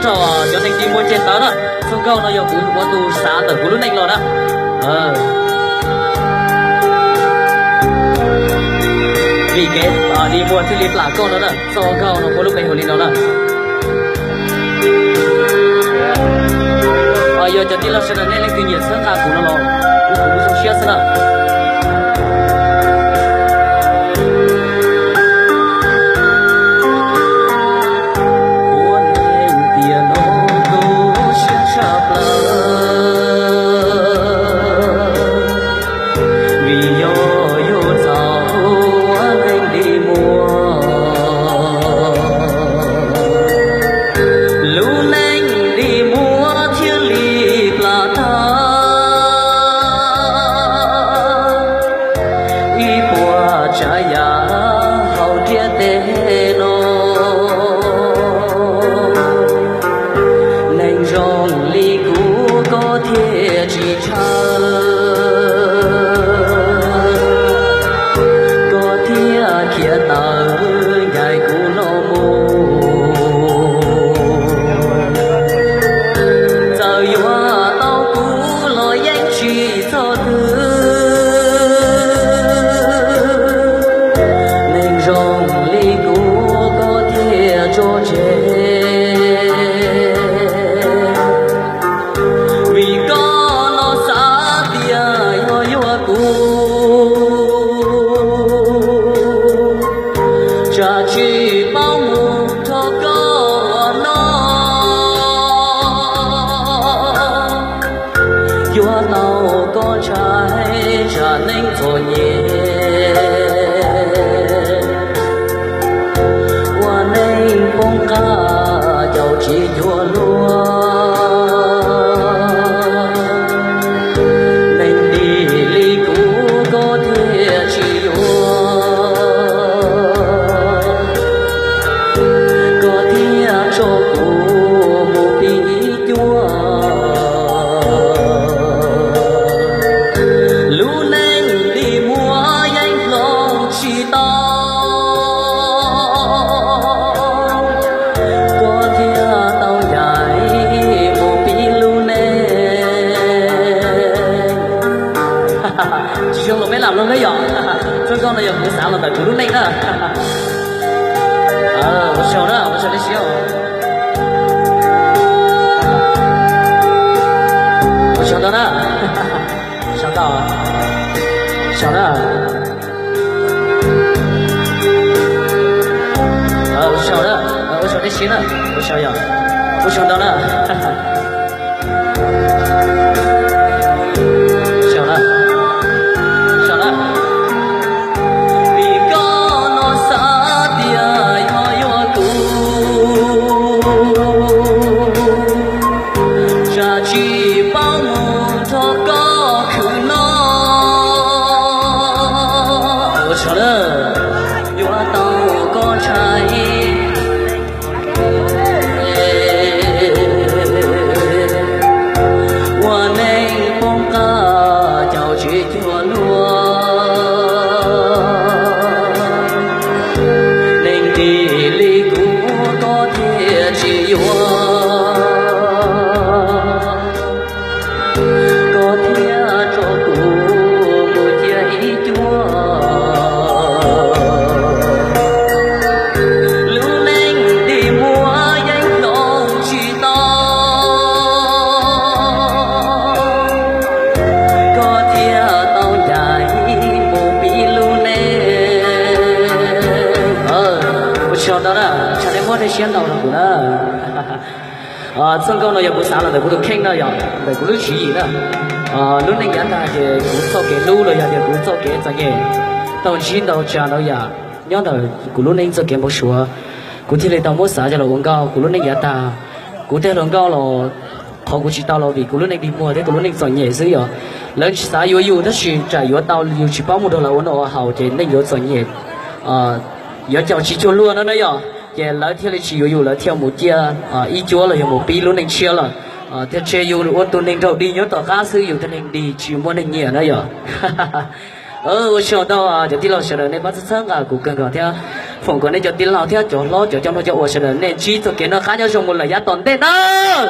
Rau cov neeg dig muag ceg tawv na, txoj nkauj no yog kuv ua tus xav ntawm kuv lub neej los na. Vim kev dig muag thiaj li plam koj no na, txoj nkauj no muaj lub npe hu li no na. Yog cov tij laug sawv daws nej leej twg nyiam txhawb nqa kuv no los kuv kuv zoo siab xwb na. Ua neeg tiam no tu siab tshaj plaws, vim yog yus txaus ua neeg dig muag, lub neej dig muag thiaj li plam tag. Ib puas tsav yam hauv ntiaj teb no, neeg zoo li kuv koj thiaj tsis ntshaw, koj thiaj khiav tawm ncaim kuv no mus. Txawm yuav tau kuv los yeej tsis txog twg, neeg zoo li kuv koj thiaj tso tseg. Vim koj los xav tias yog yuav kuv, tsam tsis paub mus nrog koj ua no. Yuav tau koj ntshai tsam neeg txom nyem, ua neeg poob qab caum tsis cuag luag. Neeg dig li kuv koj thiaj tsis yuav, koj thiaj tso kuv mus pib cuab. Lub neej dig muag yeej hloov tsis tau, koj thiaj tau ncaim mus pib lub neej. Tsis zoo los peb lam mloog na yom. Txoj nkauj no yog kuv xav los ntawm kuv lub neej na. Ua tsaug na, ua tsaug li siab. Ua tsaug ntau na. Tsaug ntau. Tsaug na. Ua tsaug na, ua tsaug li siab na, ua tsaug yom. Ua tsaug ntau na. Tsaug na. Tsaug na. Vim koj no xav tias yog yuav kuv, tsam tsis paub mus nrog koj khwv no. Ua tsaug na. Yuav tau koj ntshai, ua neeg poob qab caum tsis cuag luag. Neeg dig li kuv koj thiaj tsis yuav, koj thiaj tso kuv mus cia ib cuab. Lub neej dig muag yeej hloov tsis tau, koj thiaj tau ncaim mus pib lub neej. Ua tsaug ntau na, tshaj nej muab nej siab ntau rau kuv na. Txoj nkauj no yog kuv xav los ntawm kuv tus kheej na yom, ntawm kuv lub tswv yim na. Lub neej yav tag ces kuv txoj kev hlub los yog tias kuv txoj kev txom nyem tau ntsib ntau tsav ntau yam nyob ntawm kuv lub neej txoj kev npau suav, kuv thiaj li tau muab xav coj los ua nkauj. Kuv lub neej yav tag, kuv tej hluas nkauj los qhov kuv tsis tau los vim kuv lub neej dig muag thiab kuv lub neej txom nyem xwb yom. Lawv tsis xav yuav yus tab sis tsam yuav tau yus tsis paub mus nrog lawv ua noj ua haus ces neej yuav txom nyem, yuav caum tsis cuag luag no na yom. Ces lawv thiaj li tsis yuav yus, lawv thiaj mus cia ib cuab los yog mus pib lub neej tshiab lawm, thiaj tseg yus ua tus neeg raug dig nyob tom qab xwb, yus thiaj neeg dig tsis muaj neeg nyiam na yom. Ua tsaug ntau cov tij laug sawv daws nej pab txhawb txhawb nqa kuv kawg nkaus thiab. Foom kom nej cov tij laug thiab cov hlob cov coj nrog cov ua sawv daws nej ntsib txoj kev noj qab nyob zoo mus lawm yav tom ntej ntawd.